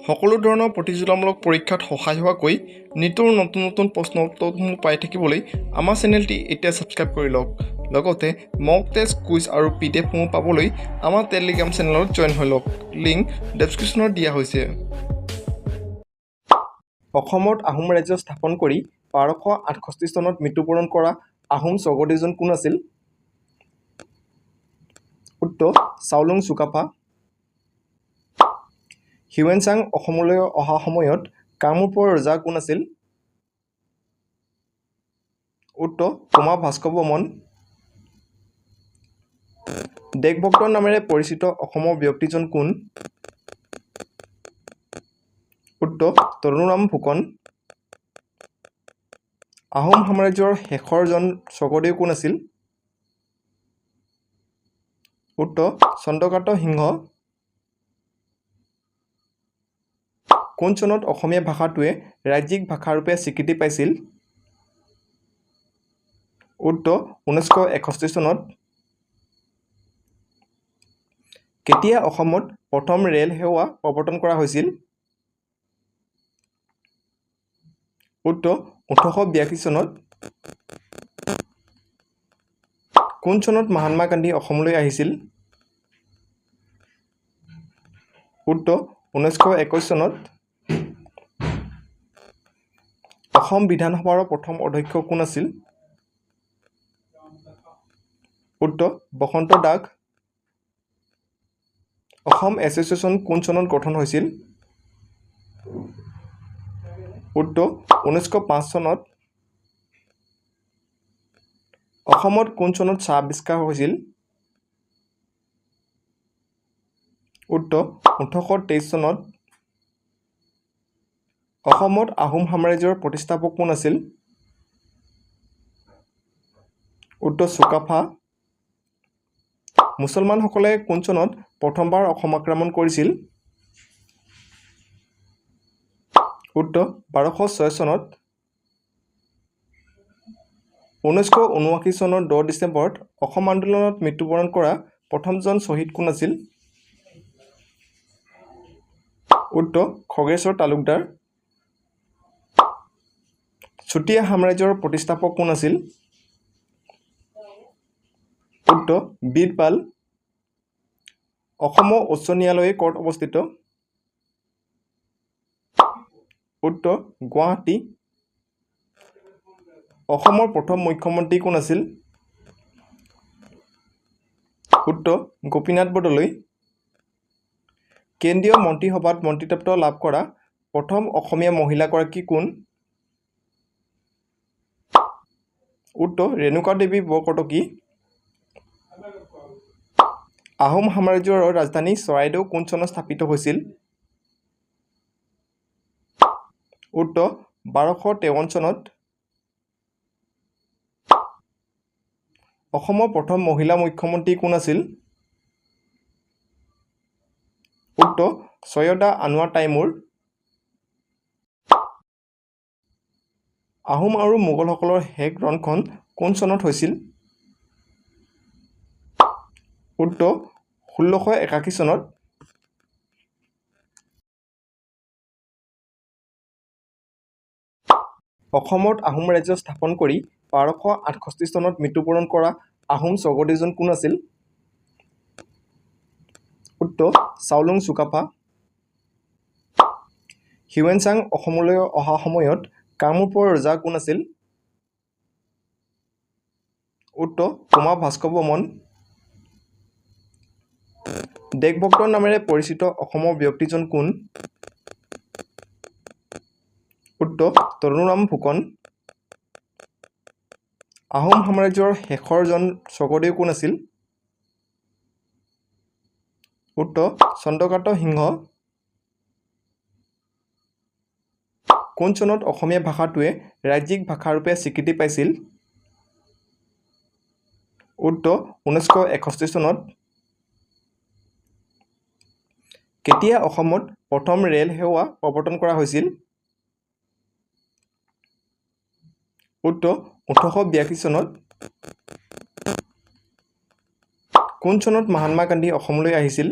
সকলো ধৰণৰ প্ৰতিযোগিতামূলক পৰীক্ষাত সহায় হোৱাকৈ নিতৌ নতুন নতুন প্ৰশ্ন উত্তৰসমূহ পাই থাকিবলৈ আমাৰ চেনেলটি এতিয়া ছাবস্ক্ৰাইব কৰি লওক। লগতে মক টেষ্ট, কুইজ আৰু পি ডি এফসমূহ পাবলৈ আমাৰ টেলিগ্ৰাম চেনেলত জইন হৈ লওক। লিংক ডেছক্ৰিপশ্যনত দিয়া হৈছে। অসমত আহোম ৰাজ্য স্থাপন কৰি 1268 চনত মৃত্যুবৰণ কৰা আহোম স্বৰ্গদেউজন কোন আছিল? উত্তৰ চাওলুং চুকাফা। হিউৱেনচাং অসমলৈ অহা সময়ত কামৰূপৰ ৰজা কোন আছিল? উত্তৰ কুমাৰ ভাস্কৰ বৰ্মন। দেশভক্ত নামেৰে পৰিচিত অসমৰ ব্যক্তিজন কোন? উত্তৰ তৰুণৰাম ফুকন। আহোম সাম্ৰাজ্যৰ শেষৰজন স্বৰ্গদেউ কোন আছিল? উত্তৰ চন্দ্ৰকান্ত সিংহ। কোন চনত অসমীয়া ভাষাটোৱে ৰাজ্যিক ভাষাৰূপে স্বীকৃতি পাইছিল? উত্তৰ 1961 চনত। কেতিয়া অসমত প্ৰথম ৰেল সেৱা প্ৰৱৰ্তন কৰা হৈছিল? উত্তৰ 1882 চনত। কোন চনত মহাত্মা গান্ধী অসমলৈ আহিছিল? উত্তৰ 1921 চনত। অসম বিধানসভাৰ প্ৰথম অধ্যক্ষ কোন আছিল? উত্তৰ বসন্ত দাস। অসম এছ'চিয়েশ্যন কোন চনত গঠন হৈছিল? উত্তৰ 1905 চনত। অসমত কোন চনত চাহ আৱিষ্কাৰ হৈছিল? উত্তৰ 1823 চনত। অসমত আহোম সাম্ৰাজ্যৰ প্ৰতিষ্ঠাপক কোন আছিল? উত্তৰ চুকাফা। মুছলমানসকলে কোন চনত প্ৰথমবাৰ অসম আক্ৰমণ কৰিছিল? উত্তৰ 1206 চনত। 1979 চনৰ 10 ডিচেম্বৰত অসম আন্দোলনত মৃত্যুবৰণ কৰা প্ৰথমজন শ্বহীদ কোন আছিল? উত্তৰ খগেশ্বৰ তালুকদাৰ। চুতীয়া সাম্ৰাজ্যৰ প্ৰতিষ্ঠাপক কোন আছিল? উত্তৰ বীৰপাল। অসমৰ উচ্চ ন্যায়ালয় ক'ত অৱস্থিত? উত্তৰ গুৱাহাটী। অসমৰ প্ৰথম মুখ্যমন্ত্ৰী কোন আছিল? উত্তৰ গোপীনাথ বৰদলৈ। কেন্দ্ৰীয় মন্ত্ৰীসভাত মন্ত্ৰিত্ব লাভ কৰা প্ৰথম অসমীয়া মহিলাগৰাকী কোন? উত্তৰ ৰেণুকা দেৱী বৰকটকী। আহোম সাম্ৰাজ্যৰ ৰাজধানী চৰাইদেউ কোন চনত স্থাপিত হৈছিল? উত্তৰ 1253 চনত। অসমৰ প্ৰথম মহিলা মুখ্যমন্ত্ৰী কোন আছিল? উত্তৰ চৈয়দা আনোৱাৰ টাইমূৰ। আহোম আৰু মোগলসকলৰ শেষ ৰণখন কোন চনত হৈছিল? উত্তৰ 1681 চনত। অসমত আহোম ৰাজ্য স্থাপন কৰি 1268 চনত মৃত্যুবৰণ কৰা আহোম স্বৰ্গদেউজন কোন আছিল? উত্তৰ চাওলুং চুকাফা। হিউৱেনচাং অসমলৈ অহা সময়ত কামৰূপৰ ৰজা কোন আছিল? উত্তৰ কুমাৰ ভাস্কৰ বৰ্মন। দেশভক্ত নামেৰে পৰিচিত অসমৰ ব্যক্তিজন কোন? উত্তৰ তৰুণৰাম ফুকন। আহোম সাম্ৰাজ্যৰ শেষৰজন স্বৰ্গদেউ কোন আছিল? উত্তৰ চন্দ্ৰকান্ত সিংহ। কোন চনত অসমীয়া ভাষাটোৱে ৰাজ্যিক ভাষাৰূপে স্বীকৃতি পাইছিল? উত্তৰ 1961 চনত। কেতিয়া অসমত প্ৰথম ৰেল সেৱা প্ৰৱৰ্তন কৰা হৈছিল? উত্তৰ 1882 চনত। কোন চনত মহাত্মা গান্ধী অসমলৈ আহিছিল?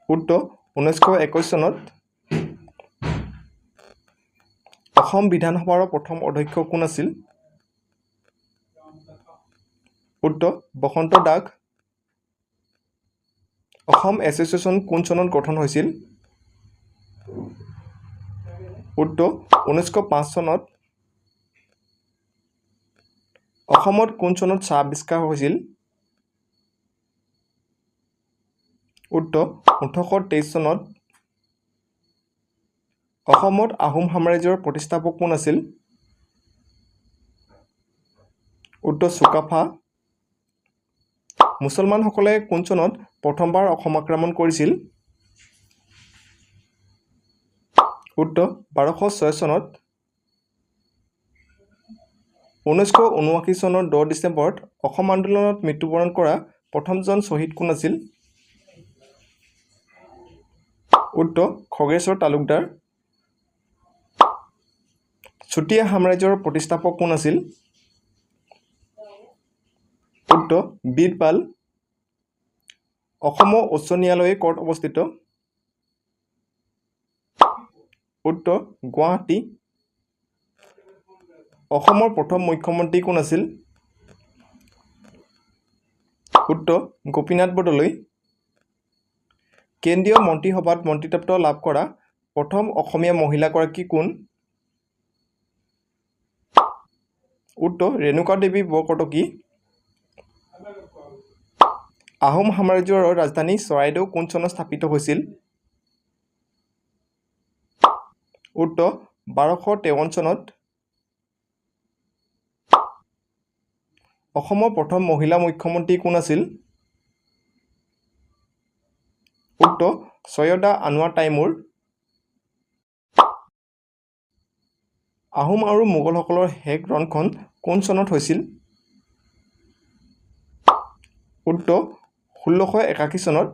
উত্তৰ 1921 চনত। অসম বিধানসভাৰ প্ৰথম অধ্যক্ষ কোন আছিল? উত্তৰ বসন্ত দাস। অসম এছ'চিয়েশ্যন কোন চনত গঠন হৈছিল? উত্তৰ 1905 চনত। অসমত কোন চনত চাহ আৱিষ্কাৰ হৈছিল? উত্তৰ 1823 চনত। অসমত আহোম সাম্ৰাজ্যৰ প্ৰতিষ্ঠাপক কোন আছিল? উত্তৰ চুকাফা। মুছলমানসকলে কোন চনত প্ৰথমবাৰ অসম আক্ৰমণ কৰিছিল? উত্তৰ 1206 চনত। 1979 চনৰ 10 ডিচেম্বৰত অসম আন্দোলনত মৃত্যুবৰণ কৰা প্ৰথমজন শ্বহীদ কোন আছিল? উত্তৰ খগেশ্বৰ তালুকদাৰ। চুতীয়া সাম্ৰাজ্যৰ প্ৰতিষ্ঠাপক কোন আছিল? উত্তৰ বীৰপাল। অসমৰ উচ্চ ন্যায়ালয় ক'ত অৱস্থিত? উত্তৰ গুৱাহাটী। অসমৰ প্ৰথম মুখ্যমন্ত্ৰী কোন আছিল? উত্তৰ গোপীনাথ বৰদলৈ। কেন্দ্ৰীয় মন্ত্ৰীসভাত মন্ত্ৰিত্ব লাভ কৰা প্ৰথম অসমীয়া মহিলাগৰাকী কোন? উত্তৰ ৰেণুকা দেৱী বৰকটকী। আহোম সাম্ৰাজ্যৰ ৰাজধানী চৰাইদেউ কোন চনত স্থাপিত হৈছিল? উত্তৰ 1253 চনত। অসমৰ প্ৰথম মহিলা মুখ্যমন্ত্ৰী কোন আছিল? উত্তৰ চৈয়দা আনোৱাৰ টাইমূৰ। আহোম আৰু মোগলসকলৰ শেষ ৰণখন কোন চনত হৈছিল? উত্তৰ 1681 চনত।